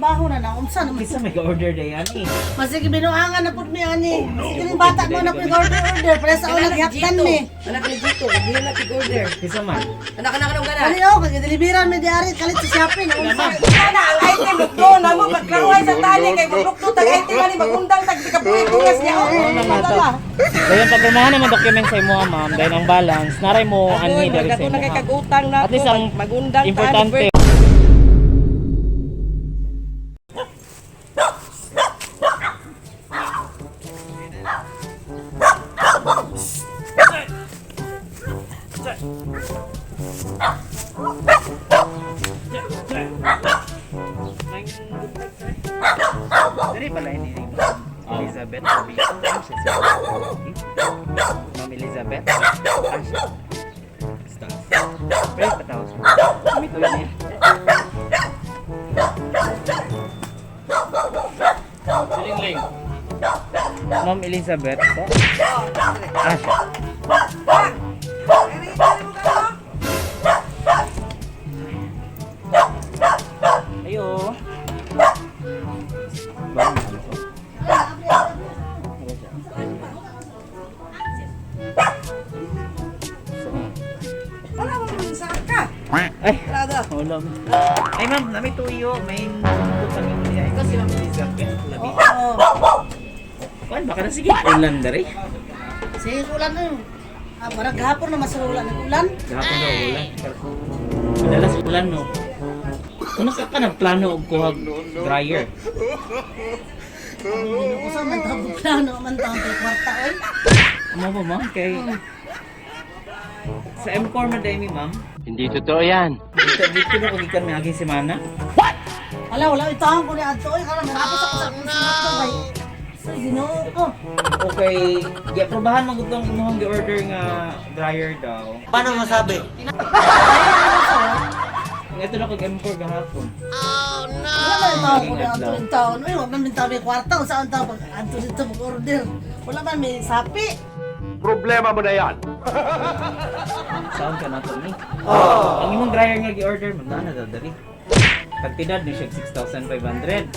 Baho na na, unsa naman. Kinsa may ga-order dayan eh. Masige binuangan na pud mi ani. Masige ning bata mo na pud order order para sa una gihapdan mi. Anak ni Gito, hindi na tig-order. Kinsa man? Anak anak anong gana? Ani oh, kay deliveran mi diari kalit sa Shopee na unsa. Kana ang item lukto na mo pagklaruhay sa tali kay maglukto tag item ani magundang tag dikapuy tungas niya. Wala. Dayon pagrumahan naman document sa imo ma'am, dayon ang balance naray mo anhi diri sa Magdako imo. na kay kag-utang na At least ang magundang ta, importante. Diri pala ini ni Ma'am Elizabeth Obispo. Siya si Ma'am Elizabeth. Ah, siya. Stop. Pero patawag siya. Kami tuloy niya. Silingling. Ma'am Elizabeth po. Ah, siya. Ayo. Bang, ano to? Ano siya? Wala mo man sa ka. Ay, Wala daw. wala. Ay, ma'am, nami tuyo. May utang yung niya. Ikaw si Ma'am Elizabeth. Labi. Oo. Kuan, baka na sige. Ulan dari. Sige ulan na. Ah, barang gahapon na masarula ng ulan. Gahapon daw ulan. Madalas ulan, no? Kung ka nagplano og kuhag dryer. Unsa man tawag plano man tawag kay kwarta oy. Amo ba, ma'am? Kay sa MCOR man dahil mi, ma'am. Hindi totoo yan. Dito, dito na kung ikan may aging semana. Wala wala itawon ko ni adto oy karon narapos ako sa akong sinot ko kay. Sa Ginoo ko. Okay, giaprobahan man gud tong imong gi-order nga dryer daw. Paano masabi? Ito na kog M4 gahapon. Wala man tawag ko ni adto in taon. Oy, wala man tawag may kwarta unsa ang tawag pag adto dito mag order. Wala man may sapi. Problema mo na yan. Saan ka na to ni? Ang imong dryer nga gi-order mo na na dali. Kantidad ni siya 6,500.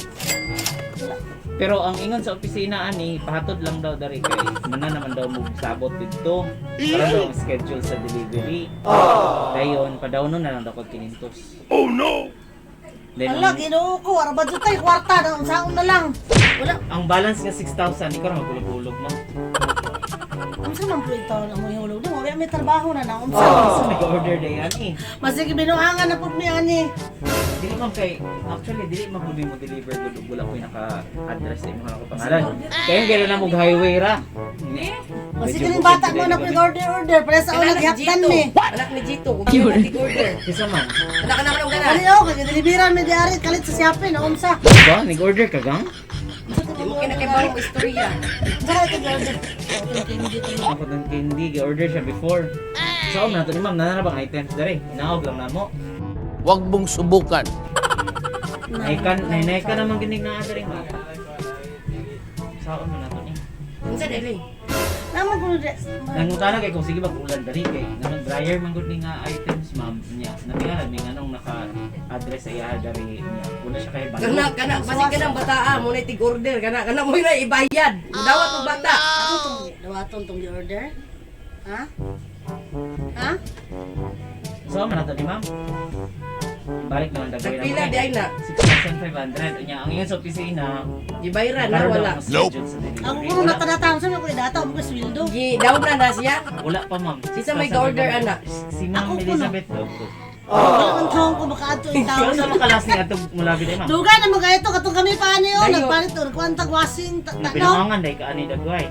Pero ang ingon sa opisina ani, pahatod lang daw dari kay mana naman daw mo sabot didto. Para daw ang schedule sa delivery. Dayon padawnon na lang daw kog kinintos. Oh no. Then Ala, ang, Ginoo ko, ara ba tay kwarta na unsaon na lang. Wala ang balance nga 6,000 ikaw ra magulog-ulog mo. unsa man po taon ang ihulog do. Wala may trabaho na na unsa. Sa may order dayan eh. Masige binuangan na pud mi ani. Dili ma'am kay actually dili man pud mo deliver gud ug wala koy naka-address sa imong ako pangalan. Kay ang gano'n na mo highway ra. Masige ning bata mo na pud order order para sa una gihapdan mi. Anak ni Gito, hindi na tig-order. Kinsa man? Anak anak anong gana? Ani oh, kay deliveran mi diari kalit sa Shopee na unsa. Ba, nag-order ka gang? Di mo kinakibalo mo istorya. Unsa kay order? Ako dun kay hindi gi-order siya before. So man nato ni ma'am nana na bang items dere? Inaog lang namo. Huwag mong subukan. Naikan nay ka naman ginig na dere ma'am. Saon man nato ni. Unsa dili? Naman kuno di. Nangutana kay kung sige bag ulan dali kay nganong dryer man gud ni nga items ma'am niya. Natingala mi nganong naka-address sa iya diri niya. Wala siya kay balo. Kana kana basig kanang bataa mo na tig-order kana kana mo na ibayad. Dawat og bata. Ato tong dawaton tong gi-order. Ha? Ha? So, man nato ni ma'am. Balik naman dagway Nagpila di ay na. 6,500. Unya, ang ingon sa opisina, Gibayran na karon daw wala. ang schedule sa delivery. Ako kuno Wala, natadata unsa man ko data mo ko sweldo. Gi daw na na siya. wala pa ma'am. Sisa may ga-order, anak. Si Ma'am Ako kuno. Elizabeth daw ko. Wala man taon ko makaadto in Ikaw taon. sa makalas ni atong mulabi day ma'am. Dugay na mga ito katong kami pa ani oh, Dayo. nagpalit or kuantag wasing ta ta- no. Pinangangan day ka ani dagway.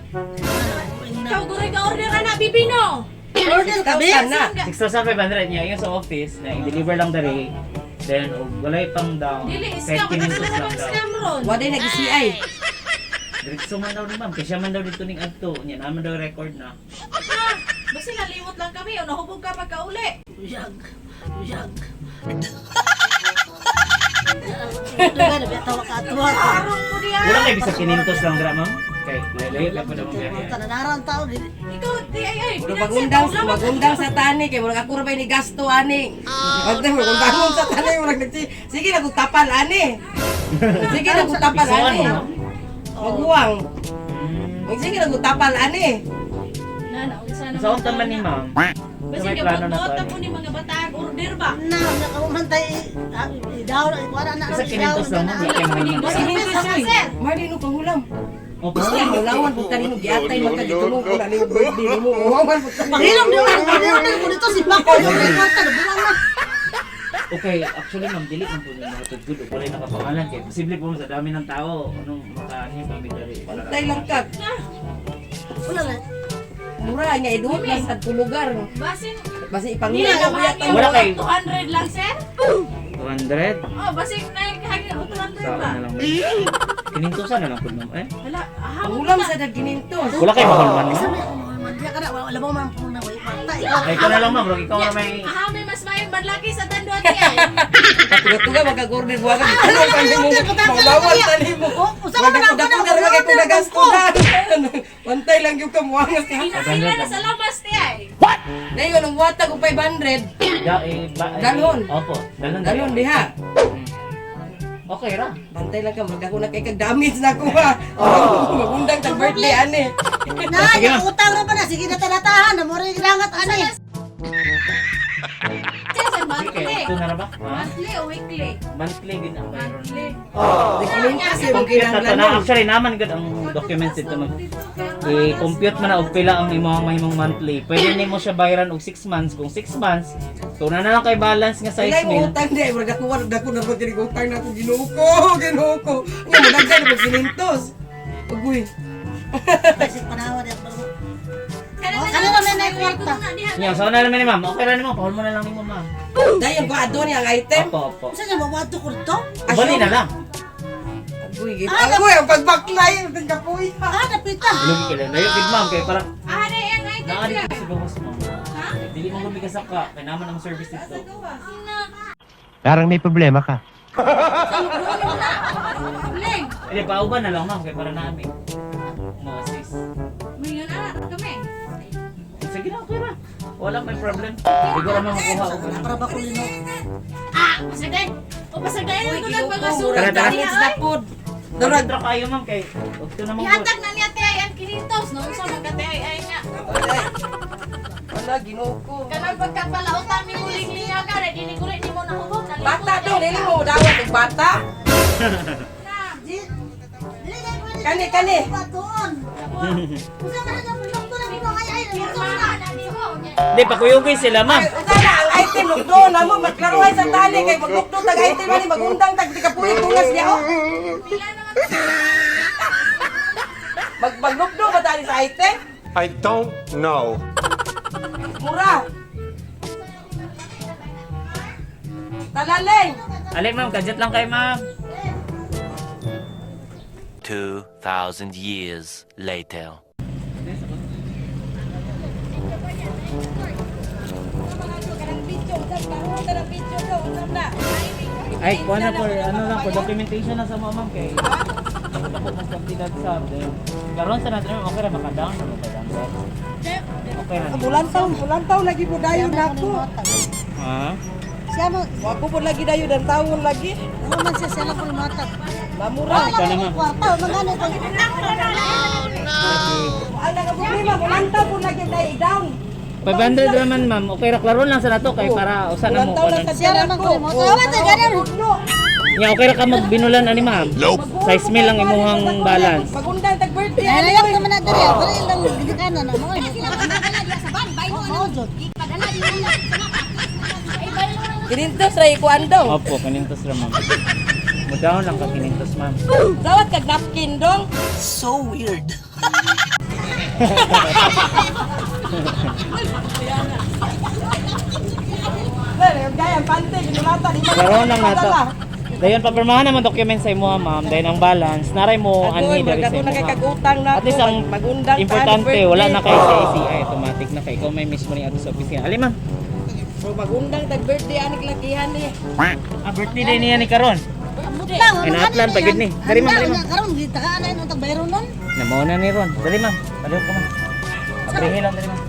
Ikaw guray ka order na bibi no. Order ka be. 6,000 na. 6,500 niya ingon sa office na i-deliver lang diri. Then og walay pang down. Dili Kahit scam kinintos ka lang na daw. scam ron. Wa day nag-CI. Diretso man daw ni ma'am kay siya man daw dito ning adto. Nya naman daw record na. Ha? Basta nalimot lang kami o nahubog ka pagkauli. Uyag. Uyag. Dugay na bitaw ka ato. Arong ko diya. Wala kay bisag kinintos lang dira ma'am. Kay layo lang po namang biyahe. Tananaran tao. Ikaw, di ay ay. Murag magundang, magundang sa tani kay murag ako ra bay ni gasto ani. Pagda murag bangon sa tani murag nagsi. Sige na kog tapal ani. Sige na kog tapal Isuan ani. mo, ma'am? Maguwang. Sige na kog tapal ani. Na na, unsa naman. Sa unta man ni ma'am. Basta May nga plano na buot to, na po ni mga bataang order ba? Na, nakaumantay. Idaw, wala na. Isa kinintos lang ma'am, wala kay mga Basta Kinintos sir. oy. Marlino no panghulam. Opo. Basta mulawan pud kanino giatay man ka gitulong ko na nimo birthday nimo. Muhawan pud kanino. Pangilom di order ko dito si Bako yung may kwarta. Bulang na. Okay, actually ma'am, dili man po niya makatugod o walay nakapangalan kay posible po sa dami ng tao anong makaano yung pamilya. Pantay lang ka. Wala na. Mura nga iduot lang sa lugar. Basin Basta Dili ipanghulam ka ko yata. Wala kay- 200 lang, sir? 200? Oh, basin na hangin 200 Saan ba? na lang. Kinintosan na lang po ma'am eh. Wala, aha. Panghulam sa dag kinintos. Wala kay mahulman Isa ma'am. may umuman. Diya ka na. Wala mo man po na may kwarta. Ikaw. Ay, ikaw na lang ma'am, bro. Ikaw na may... Aha, may mas may manlaki sa tando at yan. Tuga-tuga magka-order buwa ka. Ano Gitulong na kanimo. order? Patanggal na Mulawan kaya. tanimo. Oh, usa ka man ako na, Magdako na kay order nagasto ko. na. Pantay lang yung kamuangas ka. Pila na sa labas ti ay. Dayon ang wata ko 500. Da, eh, ba, eh, Dalon. Opo, dalon. Dalon diha. Okay ra. Bantay lang ka magdako na kay kag damage na ko ha. Magundang tag birthday ani. Na, Sige, ma'am. yung utang na pa na. Sige na talatahan. Namura yung langat, ani. Sir, sir, Sige, monthly. ito na ra ba? Ha? Monthly o weekly? Monthly gid ang bayron. Monthly. Kinintos eh mo Compute na to na. kinahanglan. Actually, naman gud ang documents dito mag i-compute man na og pila ang imong mahimong monthly. Pwede nimo siya bayaran og 6 months. Kung 6 months, so na na lang kay balance nga Ilay size mo mil. utang di murag ako wala dako na ko kini utang na ako Ginoo ko, Ginoo ko. Nga mo daghan ko kinintos. Agoy. Kasi panawa niya. Kana Ano na may kwarta? Nya, so na naman ni ma'am. Okay ra nimo, pahol mo na lang nimo ma'am. Dayon ko adto ni ang item. Opo, opo. Usa niya mawato ko dito? Bali na lang. Agoy, agoy ang pagbaklay ang tingkapoy. Ah, napita. Lugi kay layo gid ma'am kay para Ah, na ang item naa niya. dito sa gawas ma'am. Dili mo gumi kasaka kay naman ang service dito. Parang may problema ka. Ling, Eh, pauban na lang ma'am kay para namin. Mo-assist. may na kami. Sige na, okay ra. Wala may problem. Siguro man makuha og ano. Para ba ko lino? Ah, pasagay. O pasagay ko lang mga Murag Tara, tara. damage na pod. Darag ra kayo ma'am kay og to na mong Ihatag na niya te ay ang kinintos no unsa man ka te ay ay nga. Wala Ginoo ko. Kanang pagkapalautan ni muling niya ka dili ko rin nimo nahubog. Bata daw dili mo dawat og bata. Di. Dili kay pwede. Kani kani. Batuon. Usa man na lukto na mo ay ay lukto na. Pirmahan na nimo. Di pakuyugay sila ma'am. Ay, usa na ang item lukdo na mo magklaruhay sa tali kay maglukdo tag item ani magundang tag tikapuy tungas niya oh. Pila na nga Mag maglukdo ba tali sa item? I don't know. Mura. Talaleng. Alay ma'am, kadyat lang kay ma'am. 2,000 years later. Ay, kuha na po, ano lang po, documentation na sa mga ma'am kay dako mas kantidad sa then karon sa natin ma'am, okay ra maka-down na mo Okay ra. Bulan taon lagi po dayon nako. Ha? Siya mo, Wa ko po lagi dayon dan taon lagi. mo man siya siya lang ko matag. Mamura. Wala Ikaw na, ko ma'am. kwarta, mangano ko. Ang nang problema bulan taon po lagi day down. 500 raman ma'am. Okay ra klaro lang sa nato kay para usa na mo Bulan taon lang kuno. sa Siya naman ko mo. Wala ta ganun. Nya okay ra ka magbinulan ani ma'am. Size mil lang imuhang balance. Magundang tag birthday. Ay, naman na diri. Diri lang gidikanan na mo. Mao jud. Kinintos ra ikuan daw. Opo, kinintos ra ma'am. Mo down lang ka kinintos ma'am. Dawat kag napkin dong. So weird. Gaya ang pante ginulata di mo. Klaro lang nato. Dayon papirmahan naman document sa imo ma'am, dayon ang balance naray mo Agoy, anhi diri sa magdako imo. na kay kag-utang na At least ang magundang ta, importante birthday. wala na kay CICI automatic na kay ikaw may mismo ni ato sa opisina. Ali ma'am. Bro, magundang tag birthday ani lakihan ni. Ah, birthday day niya ni karon. Amot lang. Ay, naatlan pa gid ni. Diri, ma'am, diri, ma'am. Karon gitakaan na tag bayron nun. Namauna na ni Ron. Dali, ma'am. Palihog ko, ma'am. Abrihe lang, dali, ma'am.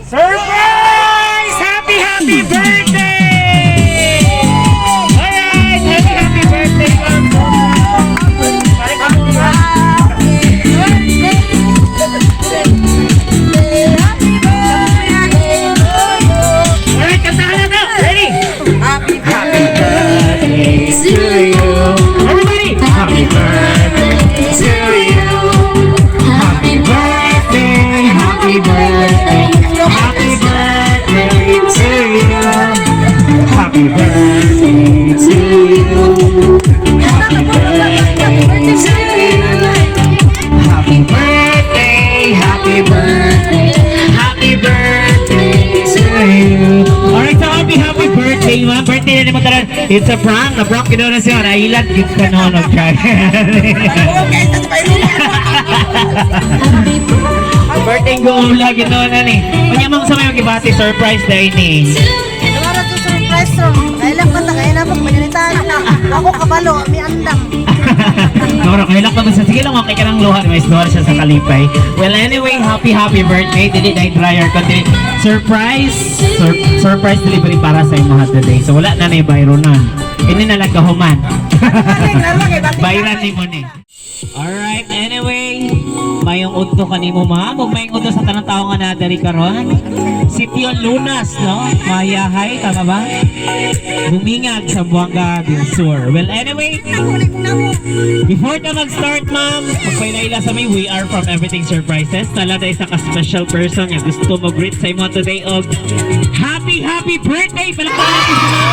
Surprise! Happy, happy birthday! Alright! Happy, happy birthday, ma'am! Alright, kantahan na to! Ready? Happy Birthday to you! Everybody! Happy birthday to you! Happy birthday! Happy birthday! Happy birthday to you! Happy birthday to you! Happy birthday to you! Happy birthday! Happy birthday! Happy birthday to you! Alright, so happy, happy birthday, ma'am. Birthday na naman taron. It's a prank. Na-prank yun na siya. Nailan, gid ka noon. Okay, tas pa Birthday go lagi noon na ni. Kanya ma'am sa may magibati, surprise dahil ni. Wala to surprise ron. Kailan pa ta kaya na pag manilitaan na. Ako kabalo, mi andam. Nora, kailan ka sa sige lang okay ka ng luha, may luha siya sa kalipay. Well, anyway, happy happy birthday. Dili dahil dryer kundi surprise surprise delivery para sa imo today. So wala na na bayro na. Ini na lang kahuman. Bayran ni mo ni. Alright, anyway, mayong udto kanimo ma'am, ug mayong udto sa tanang tawo nga nadari karon. Sitio Lunas, no? Mayahay, tama ba? Bumingag sa Buanga del Sur. Well, anyway, before ka mag-start, ma'am, magpailaila sa may, we are from Everything Surprises. Talaga isa ka special person nga gusto mo greet sa imo today og happy, happy birthday! Palakpakan natin si ma'am!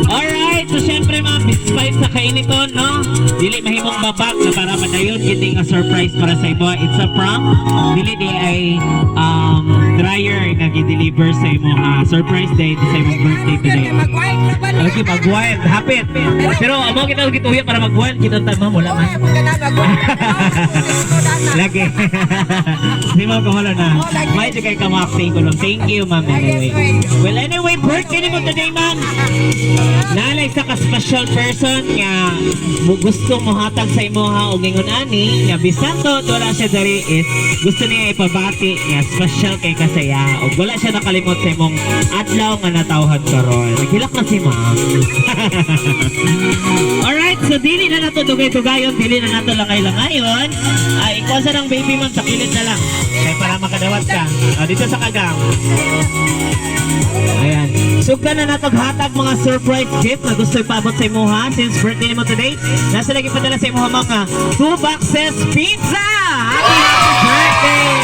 Alright, so syempre ma'am, despite sa kainiton, no? Dili mahimong babag na para madayon gid nga surprise para sa imo. It's a prank. Dili di ay dryer nga gi-deliver sa imo surprise day sa imong birthday today. Mag-wild na ba? Okay, mag-wild. Hapit. Pero amo kita gituya para mag-wild kita ta ma'am wala man. Lagi. Di mo kamalo na. May kay kamakti ko lang. Thank you, ma'am. Anyway. Well, anyway, birthday ni mo today, ma'am. Nalay sa ka special person nga gusto mo hatag sa imo ha og ingon ani nga bisan to wala siya diri is gusto niya ipabati nga special kay kasaya og wala siya nakalimot sa imong adlaw nga natawhan karon. Naghilak na si ma'am. Alright, so dili na nato dugay-dugayon, dili na nato langay-langayon. Ay, ikaw sa ng baby ma'am sa kilid na lang. Kay para makadawat ka. Ah, dito sa kagang. Ayan. Sugdan na natog hatag mga surprise gift na gusto ipaabot sa imuha since birthday nimo today. Nasa lagi padala sa imuha mga 2 boxes pizza. Happy, happy birthday!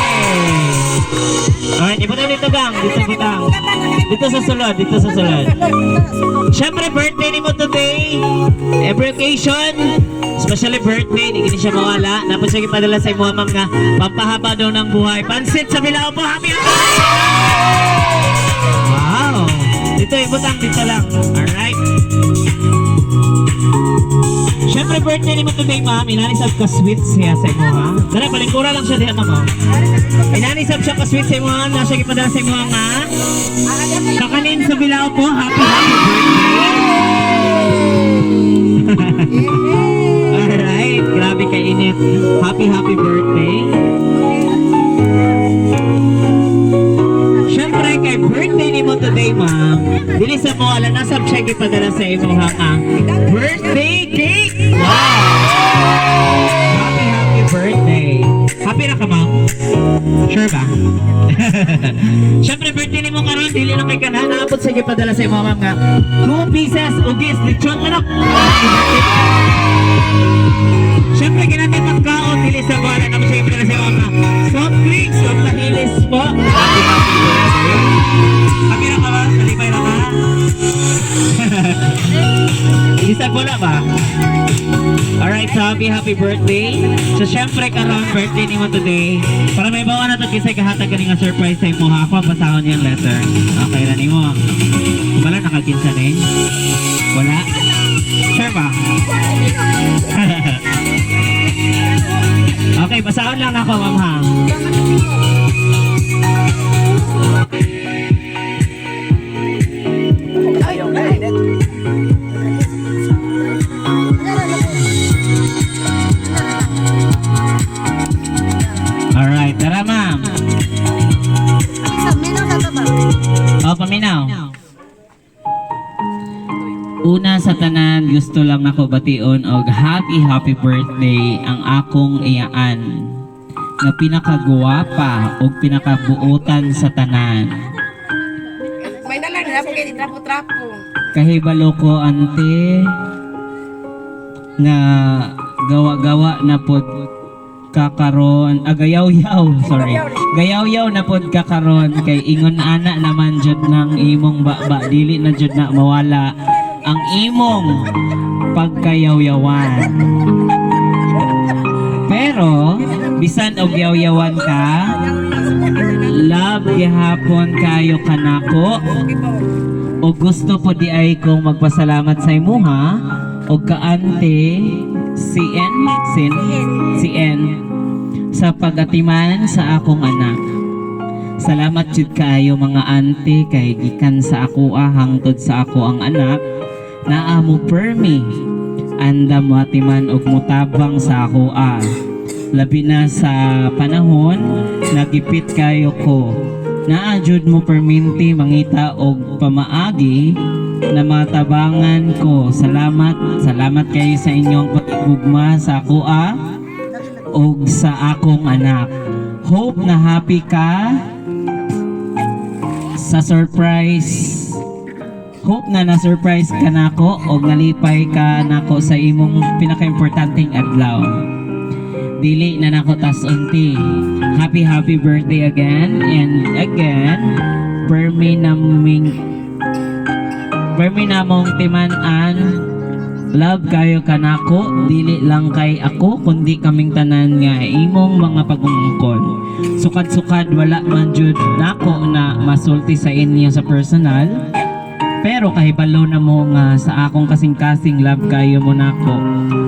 Alright, ibutang dito gang, dito butang. Dito sa sulod, dito sa sulod. Siyempre, birthday nimo today. Every occasion, especially birthday, hindi kini siya mawala. Napos siya ipadala sa imuha ma'am nga pampahaba daw ng buhay. Pansit sa Bilao po, happy happy! Wow! Dito, ibutang dito lang. Alright. Siyempre, birthday ni mo today, ma'am. Inani sa ka-sweets siya sa imo, ha? Dara, palingkura lang siya diha, ma'am. Oh. Inani Dili sab siya ka-sweet sa imo na siya gipadala sa imo nga. Kakanin sa bilao po. Happy happy birthday. Alright, grabe ka init. Happy happy birthday. Siyempre, kay birthday nimo today, ma'am. Dili sa mo, ala na sab siya gipadala sa imo ha nga. Birthday cake! Wow! Happy, happy birthday. Happy na ka, ma'am? Sure ba? Siyempre, birthday nimo karon, dili lang kay kana naabot sa gipadala sa imo, ma'am, nga 2 pieces ugis lechon manok. Happy birthday. Siyempre, ginamit pagkaon, dili sa wala na mo siya gipadala sa imo nga soft drinks o tahilis po. Happy, happy birthday. Happy na ka ba? Kalipay na ka? Isa wala ba? Alright, so happy, happy birthday. So, syempre, karon birthday nimo today. Para may bawa na ito, kisay kahatag ka nga surprise sa imo ha. Ako, basahon niyang letter. Okay na nimo. Wala, nakakinsa na eh. Wala? Sure ba? Okay, basahon lang ako, ma'am ha. Alright, tara, ma'am. Sa minaw sa taba. O, paminaw. Una sa tanan, gusto lang nako bation og happy happy birthday ang akong iyaan nga pinakaguwapa og pinakabuotan sa tanan. May nalang na po kay trapo-trapo. Kahibalo ko, ante, nga gawa-gawa na pod kakaron, ah, gayaw-yaw, sorry, gayaw-yaw na pod kakaron kay ingon ana naman jud ng imong baba, dili na jud na mawala ang imong pagkayawyawan, pero bisan og yaw-yawan ka, love gihapon kayo kanako. O gusto po di ay kong magpasalamat sa imuha o kaante si N sin si N sa pagatiman sa akong anak. Salamat jud kaayo, mga ante, kay gikan sa ako hangtod sa ako ang anak naa mo permi anda mo atiman og mutabang sa ako ah. Labi na sa panahon nagipit kayo ko. Naa jud mo perminti mangita og pamaagi na matabangan ko. Salamat, salamat kayo sa inyong pagigugma sa ako ah og sa akong anak. Hope na happy ka sa surprise. Hope na na-surprise ka nako og nalipay ka nako sa imong pinaka-importanteng adlaw. Dili na nako tas unti. Happy happy birthday again and again. Permi namong timan-an. Love kayo kanako, dili lang kay ako kundi kaming tanan nga imong mga pagungkon. Sukad-sukad wala man jud nako na masulti sa inyo sa personal. Pero kahibalo na mo nga sa akong kasing-kasing love kayo mo nako.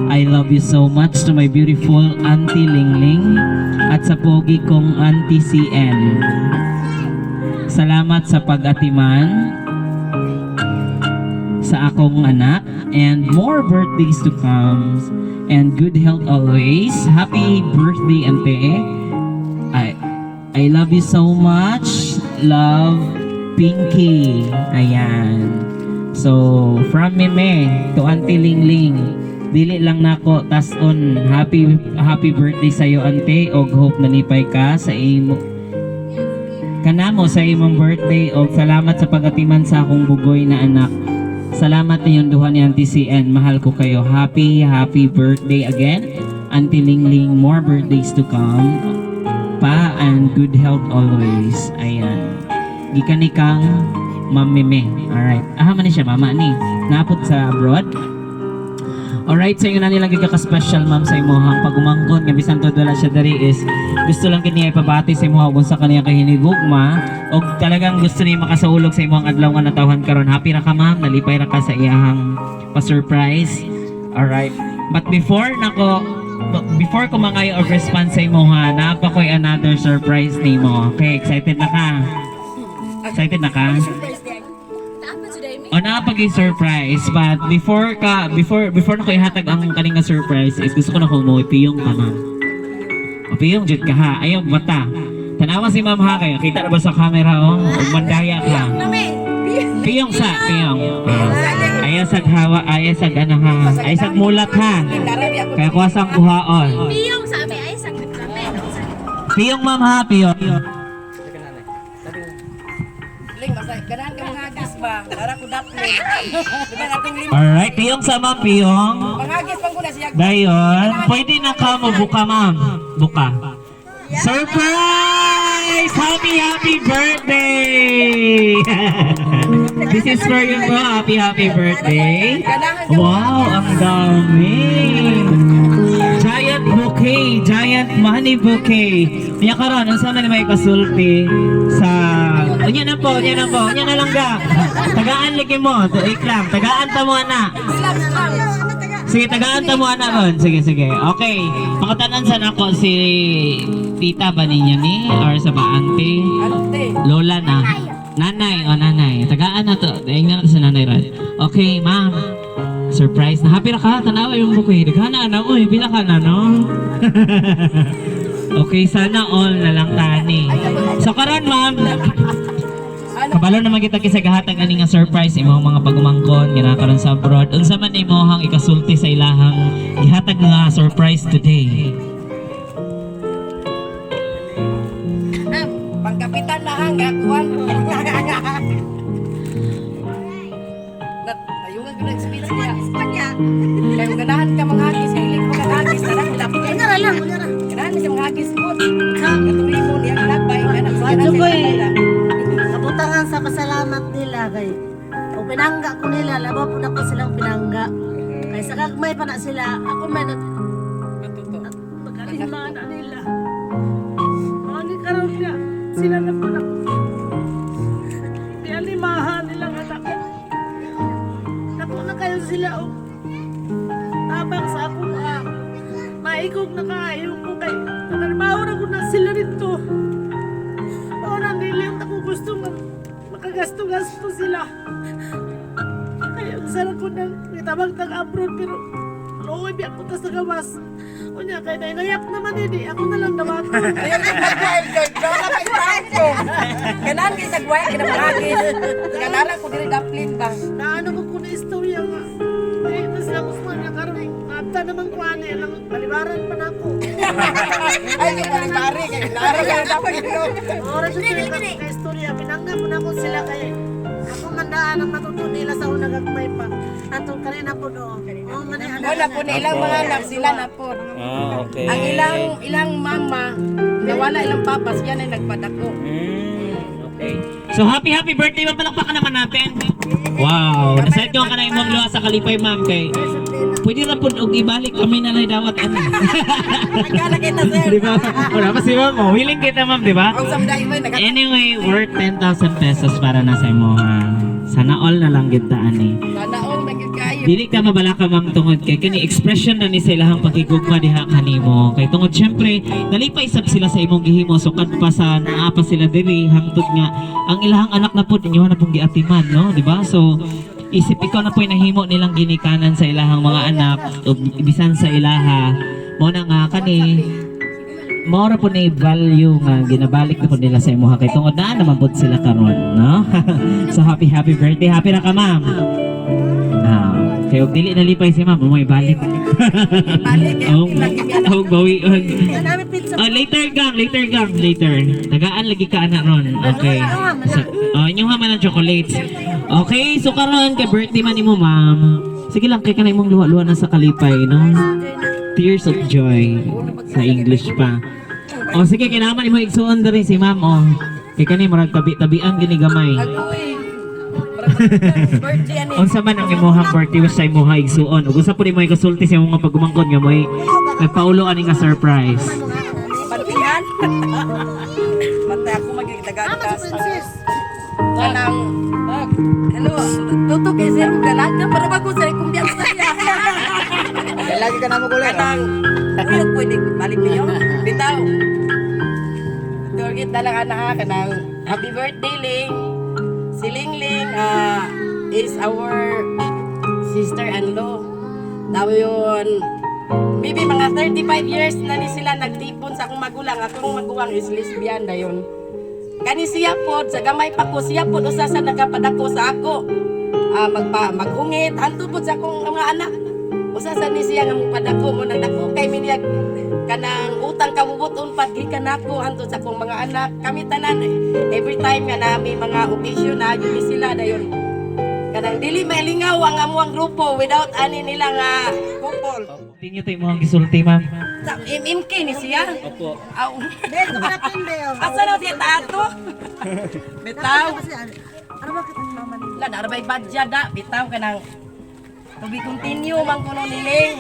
I love you so much to my beautiful Auntie Lingling at sa pogi kong Auntie CN. Salamat sa pag-atiman sa akong anak and more birthdays to come and good health always. Happy birthday, ante. I love you so much. Love, Pinky. Ayan. So, from Meme to Auntie Lingling. Dili lang nako tas on happy happy birthday sa iyo, ante, og hope nalipay ka sa imo kanamo sa imong birthday og salamat sa pagatiman sa akong bugoy na anak. Salamat ninyong duha ni Auntie CN. Mahal ko kayo. Happy, happy birthday again. Auntie Lingling, more birthdays to come pa and good health always. Ayan. Gikan ni kang Ma'am Meme. Alright. Aha man ni siya, mama ni. Napot sa abroad. Alright, so yun na nilang ka-special, ma'am, sa imuhang pagumangkon nga bisan tuod wala siya diri is gusto lang kini ipabati sa imuha kung sa kaniya kahinigugma og talagang gusto niya makasaulog sa imong adlaw nga natawhan karon. Happy ra ka, ma'am, nalipay ra ka sa iyahang pa-surprise. Alright. But before nako Before ko mangayo og response sa imo ha, naa pa ko'y another surprise nimo. Okay, excited na ka? Excited na ka? O, naa pa surprise, but before ka before before na ko ihatag ang kaning nga surprise is gusto ko na ko mo piyong ka, ma'am. O, piyong jud ka ha. Ayaw bata. Tanawa si ma'am ha, kay kita na ba sa camera, oh? Ug mandaya ka. Piyong sa, piyong. Ah. Ayaw sa hawa, ayaw sa ano ha. Ayaw sa mulat ha. Kaya kuha sa kuhaon. Piyong sa amin ay sakit kami. Piyong, ma'am, ha, piyong. Ling, basta ganahan ka manghagis ba? Dara ko daplin. Diba atong lima? Alright, piyong sa ma'am, piyong. Manghagis pang ko na siya. Dayon, pwede na ka mo buka, ma'am. Buka. Surprise! Happy, happy birthday! This is for you po. Happy, happy birthday. Wow, ang dami. Giant bouquet, giant money bouquet. Niya karon, unsa man may kasulti sa unya na po, unya na po, unya na lang ga. Tagaan lagi mo, tuig lang. Tagaan ta mo ana. Sige, tagaan ta mo ana ron. Sige, sige. Okay. Makatanan sa nako si tita ba ninyo ni or sa ba auntie? Ante. Lola na. Nanay, o nanay. Tagaan na to. Daing na to sa nanay ron. Okay, ma'am. Surprise na. Happy na ka. Tanawa yung bouquet. Naghanaan na. Uy, pila ka na, no? Okay, sana all na lang tani. So karon, ma'am, kabalo naman kita kisay gahatag ani nga surprise imong mga pagumangkon nga nakaron sa abroad. Unsa man imong ikasulti sa ilahang gihatag nga surprise today? Pangkapitan na hang gakuan. Ayungan ko na speech niya. Kaya kung ganahan ka manghagis, kaya ilig mo manghagis, dara ko daplin. Kunyara lang, kunyara. Ganahan siya manghagis mo. Katong limo niya, kalagbay, ganang Wadyo siya ko eh. nila. Kabutangan sa pasalamat nila kay o pinangga ko nila, labaw po na ko silang pinangga. Kay sa gagmay pa na sila, ako may nag magkalima na nila. Mga ni karon nga, sila na po na Nialimahan nilang anak ko. Napo na kayo sila og tabang sa akong maikog na kaayo ko kay nakarbaho na ko na sila rito. Oo, nandili ang ako gusto nga makagasto-gasto sila. Kaya ang sarap ko nang itabang tag-abroad pero luoy biya ko ta sa gawas. Unya, kay nayak naman ini, ako na lang dawaton. Ayun, nagwail kay Dora kay Franco. Ganahan kay sa gwail kay manghagis. Ganahan ko diri daplin ba. Naano ko ko na istorya nga. Eh, mas lamos na nga karon. Abta naman ko ani, lang balibaran pa na ako. Ay, kay pare kay Lara kay daplin. Oras yung kay istorya, pinangga po na ako sila kay ako mandaan ang matuto nila sa unang gagmay pa. Atong kanina po do. Oh, man. Wala po na ilang mga anak sila na po. Ah, okay. Ang ilang ilang mama, nawala ilang papa, siya na nagpadako. Okay. So happy happy birthday, ma'am. Palakpakan naman natin. Wow. Nasayad ko ang kanay mong luha sa kalipay, ma'am, kay pwede ra pud og ibalik kami na lang dawat ani. Nagkala kita, sir. Di ba? Wala pa si ma'am. Oh. Willing kita, ma'am, di ba? Ang samday mo nag Anyway, worth 10,000 pesos para na sa imo ha. Sana all na lang gid ta ani. Sana all nagkayo. Dili ka mabala ka, ma'am, tungod kay kani expression na ni sa ilahang pakigugma diha kanimo. Kay tungod syempre nalipay sab sila sa imong gihimo sukad pa sa naa pa sila diri hangtod nga ang ilahang anak na pud inyo na pong giatiman, no, di ba? So isip ikaw na po'y nahimo nilang ginikanan sa ilahang mga anak ug bisan sa ilaha mo na nga kani mao ra po ni value nga ginabalik na po nila sa imuha kay tungod naa naman pud sila karon, no? So happy happy birthday, happy na ka, ma'am. Ah, kay og dili nalipay si ma'am, mo ibalik. Balik kay Og og bawion. Namin pizza. Oh, later gang, later gang, later. Tagaan lagi ka ana ron. Okay. So, oh, inyo ha man ang chocolates. Okay, so karon kay birthday man nimo, ma'am. Sige lang kay kanay imong luha-luha na sa kalipay, no? Tears of joy sa English pa. Oh, sige, kinaman imo igsuon diri si ma'am, oh. Kay kani murag tabi-tabian gini gamay. Agoy. Birthday ani. Unsa man ang imuhang birthday wish sa imuha igsuon? Ug unsa pud imo ikasulti sa imong mga pagumangkon nga moy nagpaulo ani nga surprise? Pantihan. Matay ako magigitagan Tama si Princess. Kanang Hello, tuto kay sir galaga para bago sa kumbiyansa niya. Lagi ka na mo kulay. Kanang Pero pwede balik ninyo. Bitaw. Target na lang ana ha kanang happy birthday, Ling. Si Ling Ling is our sister-in-law. Daw yun, maybe mga 35 years na ni sila nagtipon sa akong magulang. Akong magulang is lesbian dayon. Kani siya pod sa gamay pa ko, siya pod usa sa nagapadako sa ako. Maghungit hanto pod sa akong mga anak. Usa sa ni siya nga mopadako mo nang dako kay miniyag kanang utang kabubuton pad gikan nako hanto sa akong mga anak. Kami tanan every time nga nami mga occasion na yun ni sila dayon. Kanang dili malingaw ang amuang grupo without ani nila nga couple. Tinyo to imong gisulti, ma'am. Sa MMK ni siya. Opo. Aw. Asa na siya tato? Bitaw. Ano ba kita mama ni? La narbay badya da bitaw kanang to be continue man kuno ni Ling.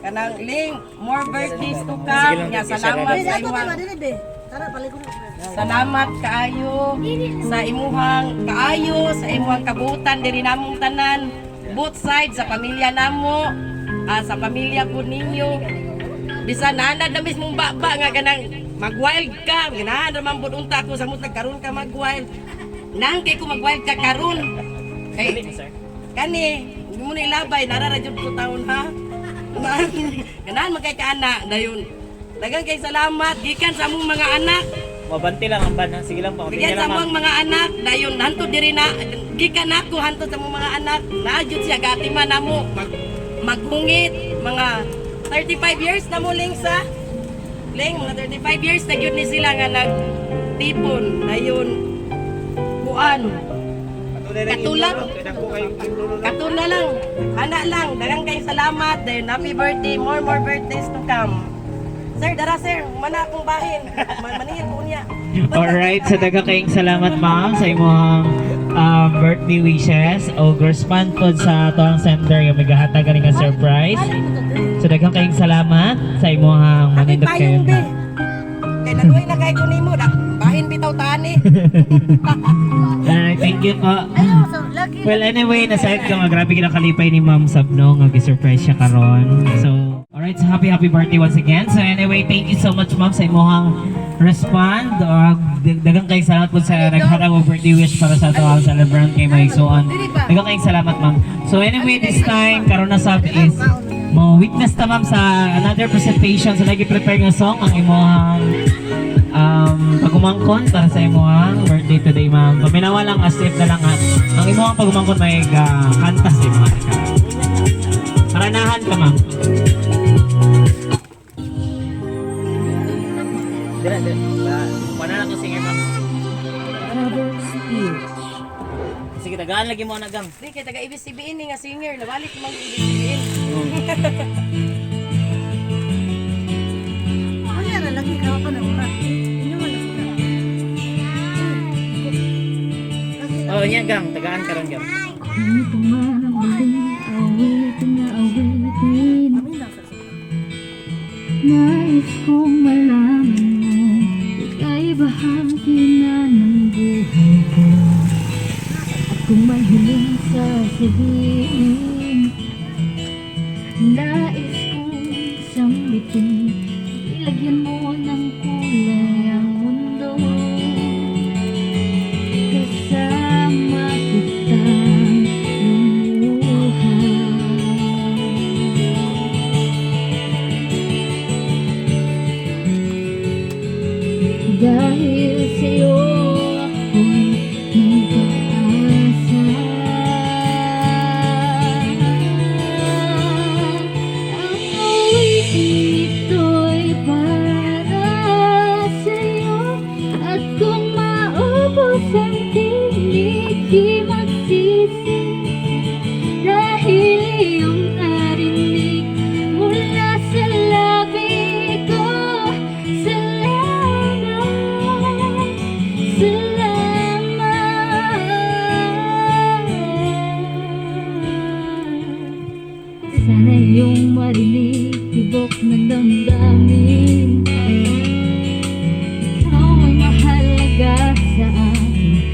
Kanang Ling, more birthdays to come. Nga salamat sa imuhang Tara balik ko. Salamat kaayo sa imuhang kaayo sa imuhang kabutan diri namong tanan, both sides sa pamilya namo, sa pamilya po ninyo. Bisan naanad na mismong baba nga kanang mag-wild ka, ganahan ra man pud unta ako sa mutag karon ka mag-wild. Nang kay ko mag-wild ka karon. Kay Sir. kani, hindi mo na ilabay, narara jud ko taon ha. Ganahan man kay kaana dayon. Daghang kay salamat gikan sa among mga anak. Mabanti lang ang ban ha. Sige lang pa. Bigyan sa among mga anak, dayon hanto diri na gikan nako hanto sa among mga anak. Naa jud siya gatima namo maghungit mga 35 years na mo, Ling, sa Ling, mga 35 years na gyud ni sila nga nagtipon dayon kuan. Katulad. Katulad lang. Ana lang, daghang kay salamat dayon happy birthday, more birthdays to come. Sir, dara sir, mana akong bahin. Maningil ko niya. Alright, so daghang kayong salamat, ma'am, sa imong birthday wishes o respond po sa atoang sender yung magahatag ani nga surprise. So daghang kayong salamat sa imong Ako'y manindot kayo. payong be. Kay naluoy na kay ko nimo, bahin bitaw tani. Alright, thank you po. Ayaw so lagi. Well, anyway, nasayad ka nga grabe kinakalipay ni Ma'am Sabno nga gi-surprise siya karon. So, alright, so happy happy birthday once again. So anyway, thank you so much, Ma'am, sa imong respond. Or daghang kay salamat po sa naghatag og birthday wish para sa ato ang celebrant kay Mike So on. Daghang kay salamat, Ma'am. So anyway, this time karon na sab is mo witness ta, ma'am, sa another presentation sa lagi prepare nga song ang imong pagumangkon para sa imong birthday today, ma'am. Paminawa lang as if na lang ha. Ang imong pagumangkon may kanta sa imong ka. Paranahan ka, ma'am. Dira, dira. Wala na ko singer, ma'am. Sige, tagaan lagi mo na gang. Di kay taga ABCBN ni nga singer, nabalik man ABCBN. Ano na lagi ka pa na ura. Inyo man na sila. Oh, niya gang, tagaan karon gang. Ganito man ang muling awitin na awitin. Amin lang sa Nais kong malaman mo, ika'y bahagi na ng buhay ko. At kung may huling sasabihin, nais kong sambitin, ilagyan mo ng kulay ang mundo. Kasama kitang lumuha. Dahil sa'yo ako'y may pag-asa. Ang awitin ito'y para sa'yo. At kung maubos ang tinig, di magsisisi. Dahil iyong narinig mula sa labi ko. Salamat, salamat. Sana iyong marinig tibok ng damdamin. Ikaw ay mahalaga sa akin.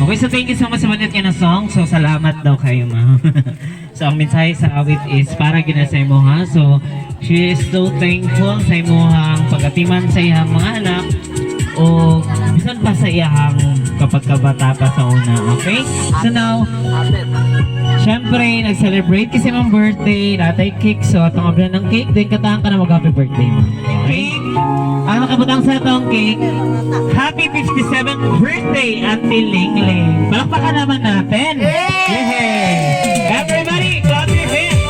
Okay, so thank you so much sa manit na song. So, salamat daw kayo, ma'am. So, ang mensahe sa awit is para gina sa imo ha. So, she is so thankful sa imuhang pagatiman sa iyang mga anak o bisan pa sa iyang kapag kabata pa sa una. Okay? So now, syempre, nag-celebrate kasi mong birthday, natay cake, so atong abla ng cake, then kataan ka na mag-happy birthday mo. Okay? Ang nakabutang sa atong cake, happy 57th birthday, Auntie Ling Ling. Palakpakan naman natin. Yay! Everybody, clap your hands!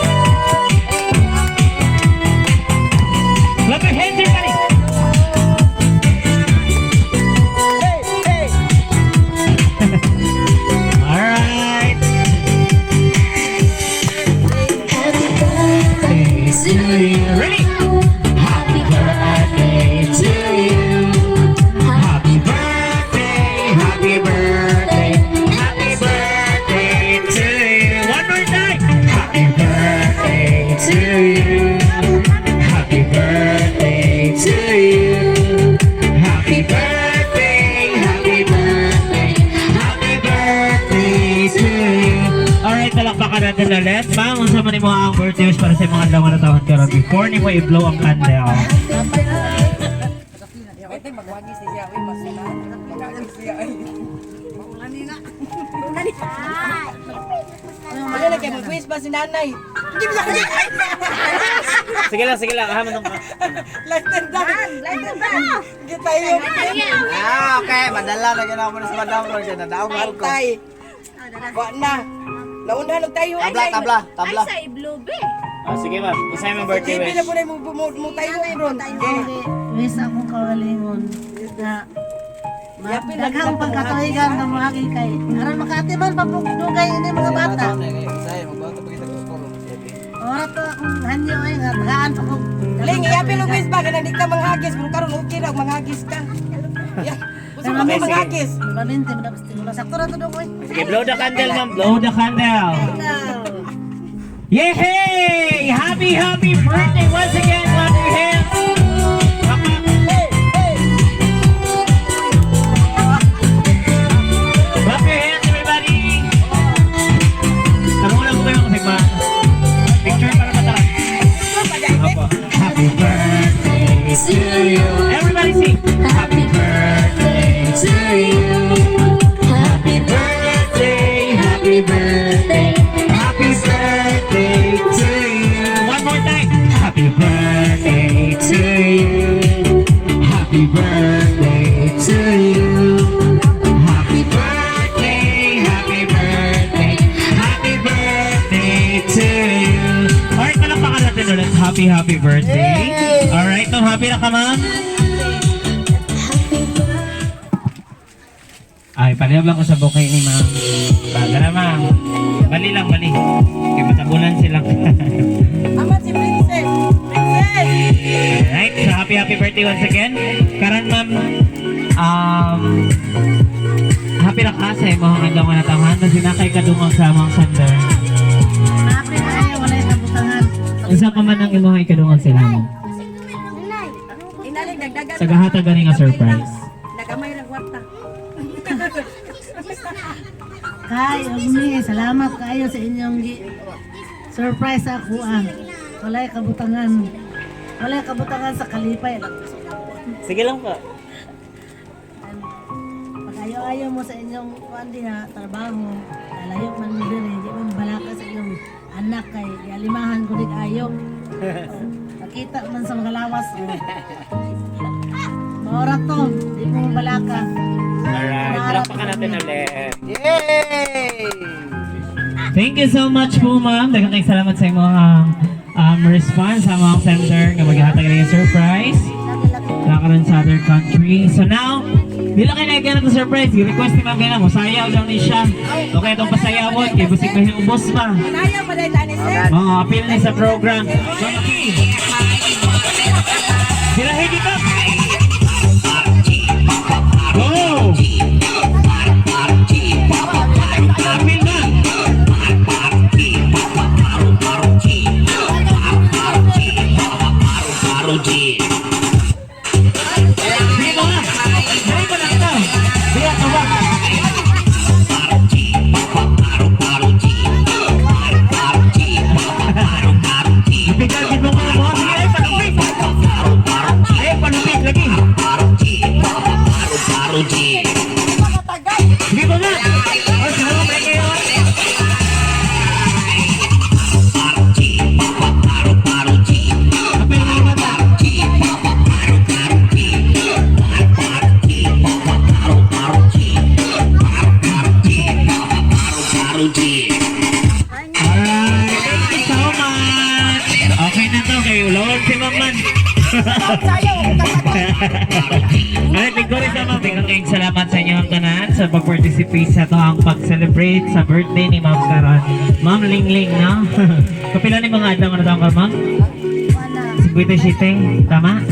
Clap your hands, everybody! Hey! Alright! To you. Ready? Happy birthday to you. Happy birthday, happy birthday, happy birthday to you. One more time. Happy birthday to you. Happy birthday to you. Happy birthday, happy birthday, happy birthday to you. Alright, palakpakan natin ulit. Ma'am, unsa man nimo ang birthday wish para sa mga adlaw nga natawhan karon before nimo i-blow ang candle? Pwede magwagi siya, uy, masulan. Magwagi siya, ay. Wala na kay mag-wish ba si nanay? Hindi mo sa Sige lang, sige lang. Ahaman ka. Light and dark. Light and dark. Kita tayo. Ah, okay. Madala na gina mo na sa madam ron kay nadaog ko. Antay. Wa na. Naunhan og tayo. Tabla, tabla, tabla. Ay, sa iblobe. Ah, sige ma'am, isa yung birthday Hindi wish. na po na mo tayo ron. Okay. Wish akong kawalingon na Yapin na daghang pagkatuigan ng mga kay aron makaatiman pa po dugay ini mga bata. Ora to akong hanyo ay nga tagaan pa ko. Ling, iyapin og wish ba kanang di ka manghagis pero karon okay ra og manghagis ka. Ya. Gusto mo Okay, sige. manghagis. Permanente mo na basta wala sakto ra to dugay. Sige, blow the candle, ma'am. Blow the candle. Yay! Happy, happy birthday once again. Clap your hands. Palakpak. Clap your hands, everybody. Tanong lang po kayo kasi ma. Picture para mataas. Opo. Happy birthday to you. Everybody sing. Happy birthday to you. Happy birthday, happy birthday, happy birthday to you. One more time. Happy birthday to you. Happy birthday to you. Happy birthday, happy birthday, happy birthday to you. Alright, palakpakan natin ulit. Happy, happy birthday. Alright, ma'am, happy na ka, ma'am? Ay, palihab lang ko sa bouquet ni ma'am. Baga na, ma'am. Bali lang, bali. Kaya matabunan sila. Aman si Princess. Princess. Alright, so happy, happy birthday once again. Karan, ma'am, happy na ka sa imong adlaw nga natawhan. Kasi na kay kadungog sa among sender. Happy na kayo wala kabutangan. Unsa pa man ang imong ikadungog sila mo? Inaling dagdagan. Sa gahatag gani nga surprise. Nagamay lang kwarta. Kay ugmi, salamat kayo sa inyong surprise sa ako ah. Walay kabutangan. Walay kabutangan sa kalipay. Sige lang po. Pag ayaw-ayaw mo sa inyong kuan diha, trabaho, lalayo man mo diri, di mo balaka sa inyong anak kay gialimahan ko dig ayo. Nakita man sa mga lawas. Oh. Maura to, di mo balaka. Alright, palakpakan natin ulit. Yay! Thank you so much po, ma'am. Daghang kay salamat sa imong response sa mga center nga maghatag ng surprise. Nakaroon sa other country. So now, dila kay nagyan nato surprise. Gi-request ni ma'am kay mo sayaw daw ni siya. Okay itong pasayawon kay busig pa ubos pa. Ayaw pa dahil tani sir. Mga appeal ni sa program. Sila dito. Go! Appeal na. Dito na. Dali mo na ito. Biya ka ba? Alright, thank you so much. Okay na to, kay ulawag si Ma'am man. Alright, lingkurin sa ma'am. Daghang kayong salamat sa inyong tanan sa pag-participate sa atoang pag-celebrate sa birthday ni Ma'am karon. Ma'am Lingling, no? Kapila ni mga adlaw nga nataon ka, Ma'am? 57, tama?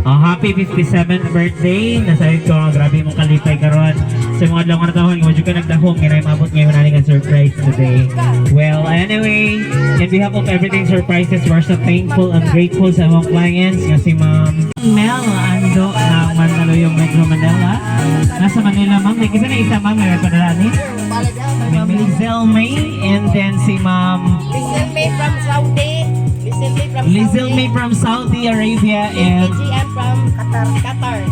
Oh, happy 57th birthday. Nasa ko, grabe mong kalipay karon. Sa mga adlaw nga natahon, nga ka nagdahong, nga mabot ngayon na nga surprise today. Well, anyway, in behalf of Everything Surprises, we're so thankful and grateful sa mga clients nga si Ma'am Mel Ando ng Mandaluyong, Metro Manila. Nasa Manila, ma'am. May isa na isa, ma'am. Meron pa na ni. Ma'am Lizelle May and then si Ma'am Lizelle May from Saudi. Lizelle May from Lizelle Saudi. May from Saudi Arabia and Pinky from Qatar. Qatar.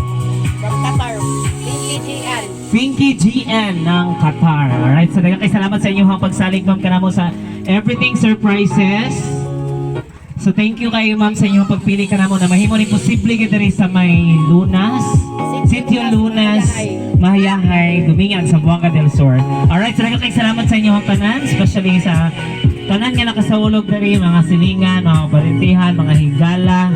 From Qatar. Pinky GN. Pinky GN ng Qatar. Alright, so daghang kay salamat sa inyong pagsalig, ma'am, kanamo sa Everything Surprises. So thank you kayo, ma'am, sa inyong pagpili kanamo na mahimo ni posible gyud diri sa may Lunas, Sitio Lunas, Mahayahay, Dumingan, Zamboanga del Sur. Alright, so daghang kay salamat sa inyong tanan, especially sa tanan nga nakasaulog diri, mga silingan, mga barintihan, mga higala,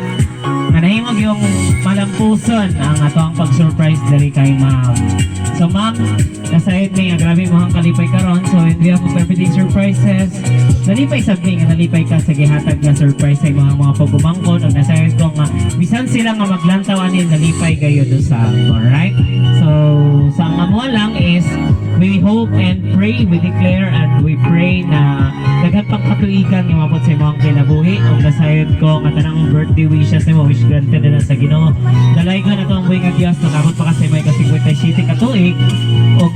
nga nahimog yung malampuson ang ato ang pag-surprise diri kay ma'am. So ma'am, nasayod mi nga grabe mo ang kalipay karon. So in behalf of Everything Surprises, nalipay sab mi nga nalipay ka sa gihatag nga surprise sa imong mga pagumangkon ug nasayod ko nga bisan sila nga maglantaw ani, nalipay gayud sa, alright? So sa ang amo lang is we hope and pray, we declare and we pray na daghan pang katuigan nga mabot sa imong kinabuhi ug nasayod ko nga tanang birthday wishes nimo wish granted na sa Ginoo. Dalaygon na to ang buhi nga Dios, nakabot pa kasi may ka-57 ka tuig ug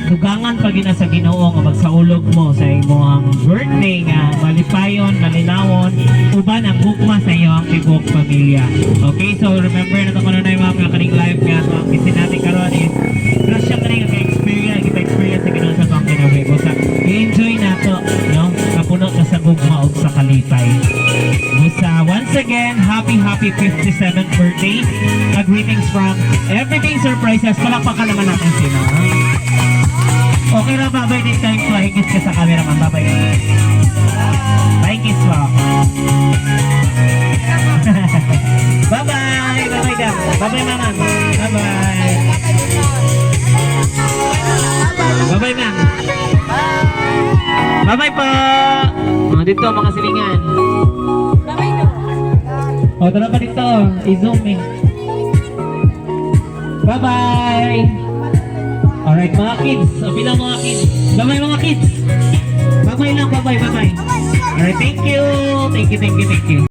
dugangan pa gina sa Ginoo nga magsaulog mo sa imong birthday nga malipayon, malinawon uban ang gugma sa iyong tibuok pamilya. Okay, so remember na to kuno na yung mga kaning live nga ato ang natin karon is grasya kani nga experience kita experience sa Ginoo sa atong kinabuhi. Busa i-enjoy nato, no? Kapuno ka sa gugma ug sa kalipay. Busa once again, happy happy 57th birthday. A greetings from Everything Surprises. Palakpakan naman natin sila. Okay ra, babay din tayong flying kiss ka sa camera, ma'am. Babay. Flying kiss mo. Bye-bye. Bye-bye ka. Bye-bye, mama. Bye-bye. Bye-bye, ma'am. Bye-bye po. Oh, dito, mga silingan. Oh, tara pa dito. I-zoom eh. Bye-bye. Alright, mga kids. O, bilang mga kids. Bye-bye, mga kids. Bye-bye lang. Bye-bye, bye-bye. Alright, thank you. Thank you, thank you, thank you.